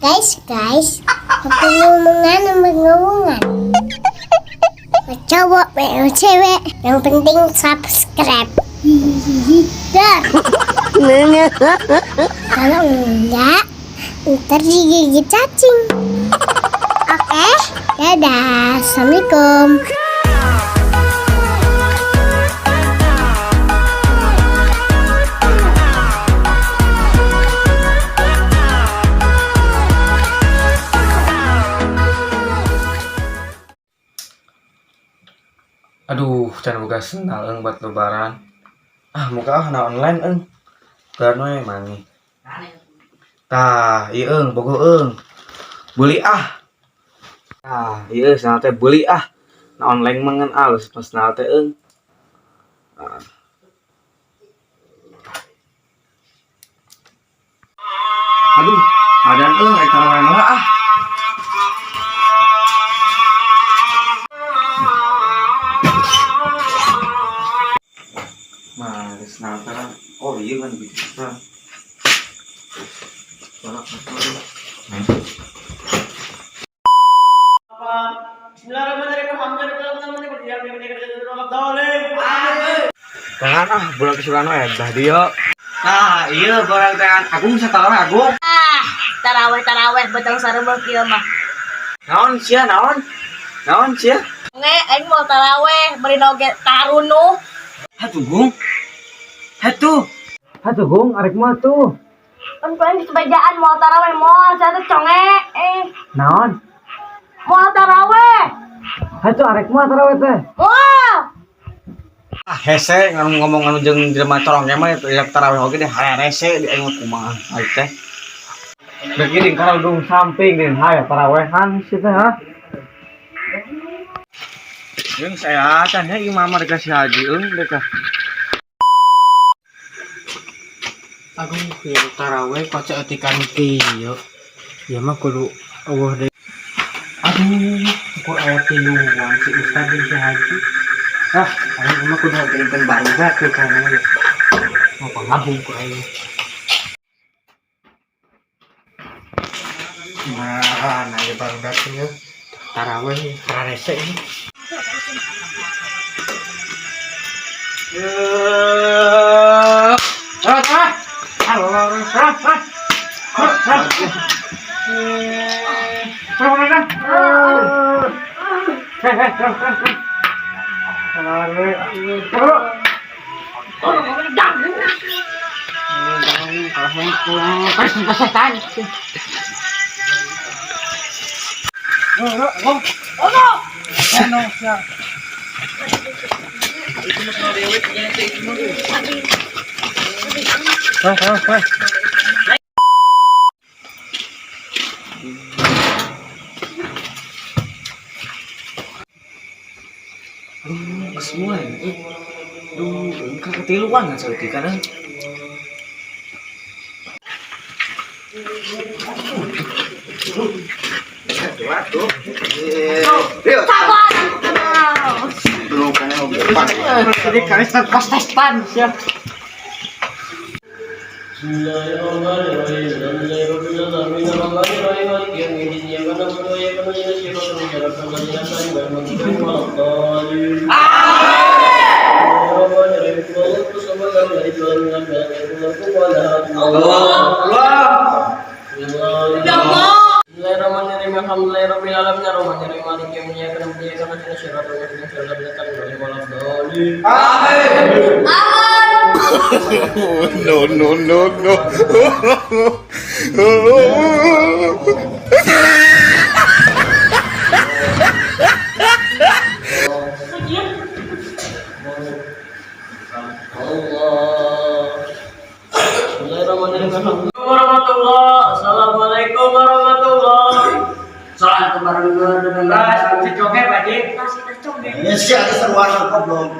Guys, guys, pengumuman, pengumuman. Mau cowok, mau cewek, yang penting subscribe. Hihihi. Dah. Kalau enggak, ntar digigit cacing. Oke, dadah. Assalamualaikum. Aduh, can boga sendal eung buat lebaran. Ah, muka ah na online eung. Geura we mangi. Tah, ieu eung bogoh eung. Beuli ah. Tah, ieu sendal teh beuli ah. Na online mah ngan alus pas sendal teh eung. Ah. Aduh, adan eung rek tarawih lah ah. Mah, sendal teh. Oh iya kan gitu. Balak. Tangan ah, bulan kesukaan we dah dia. Nah, iya barang tangan Agung sataraweh Agung. Ah, taraweh taraweh betang sareumeul kieu mah. Naon sia naon? Naon sia? Nge, aing mau taraweh, beri oge tarunuh. Hatuh Gung. Hatuh. Hatuh Gung, arek mah tuh. Kan ku aing dibejaan mau taraweh moal sia teh conge eh. Naon? Moal taraweh. Hatuh arek mah taraweh teh. Moal. Ah, hese ngomong anu jeung jelema corong mah ya taraweh oge deh harese di aing mah kumaha ai teh. Dek gini karudung samping din haya tarawehan sih teh ha. Jeung saya can ya imam mah dikasih haji eung dek ah. Agung kieu taraweh kaca etikan kieu. Ieu mah kudu eueuh deui. Aduh, ukur aya tiluan si ustad jeung si haji. Ah, aing mah kudu ngageringkeun barudak teh kana mah. Mau pangabung ku aing. Nah, nah ieu barudak ieu. Taraweh kararese ini. Ah, ah. Ah, ah, ah. Ah, ah. Eh, eh, eh, eh. Aduh, semua ya. Duh, engkau ketiluan nggak salah kan? Sabar. Jadi kali pas testan siap. Ya Allah. No, no, no, no. Assalamualaikum warahmatullahi. Salam kemarin Si coge Pak Haji. Ya sih ada seruan goblok.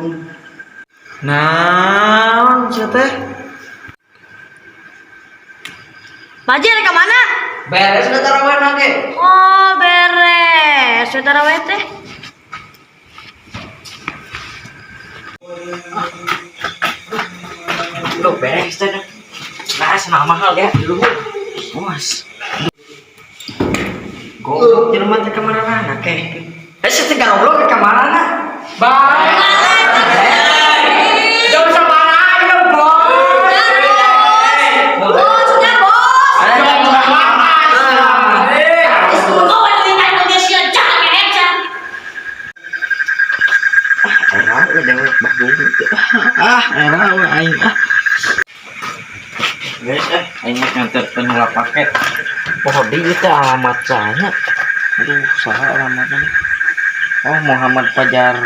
Naon sia teh? Pak Haji rek ka mana? Beres udah tarawih nage. Oh, beres. Sudah taraweh teh. Duh, beres teh. Nah, senang mahal ya di luhur. Awas. Goblok jelema teh kamarana keh. Eh, sia teh goblok ke kamarana? Baik. Jauh sama ayo, Bos. Bosnya, bos. Kau yang Indonesia jangan ngeecah. Era we dewek bagus. Ah, era we aing ah. Guys, eh, aing mah nganterkeun heula paket. Oh, di ieu teh alamat saha? Aduh, saha alamatna? Oh, Muhammad Fajar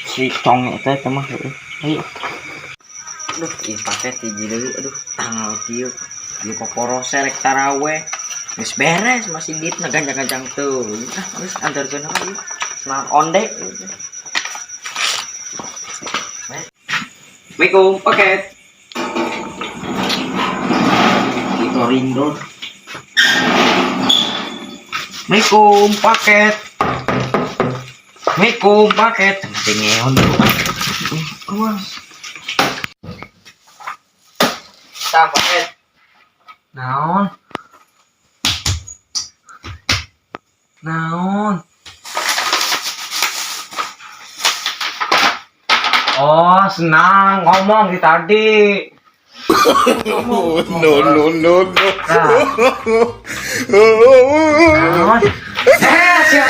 si Cong eta teh mah heueuh. Ayo. Aduh, ieu paket hiji deui. Aduh, tanggal kieu. Ieu poporose rek taraweh. Geus beres masih dit ngaganjang-ganjang teuing. Ah, geus anterkeun heula ieu. Senang onde. Assalamualaikum, paket. Itu ring road. Assalamualaikum, paket. Assalamualaikum, paket. Dengeon. Keluar. Tah, paket. Naon? Naon? Oh, senang ngomong di tadi. No, no, no, no. Nah. Naon? Eh, siap.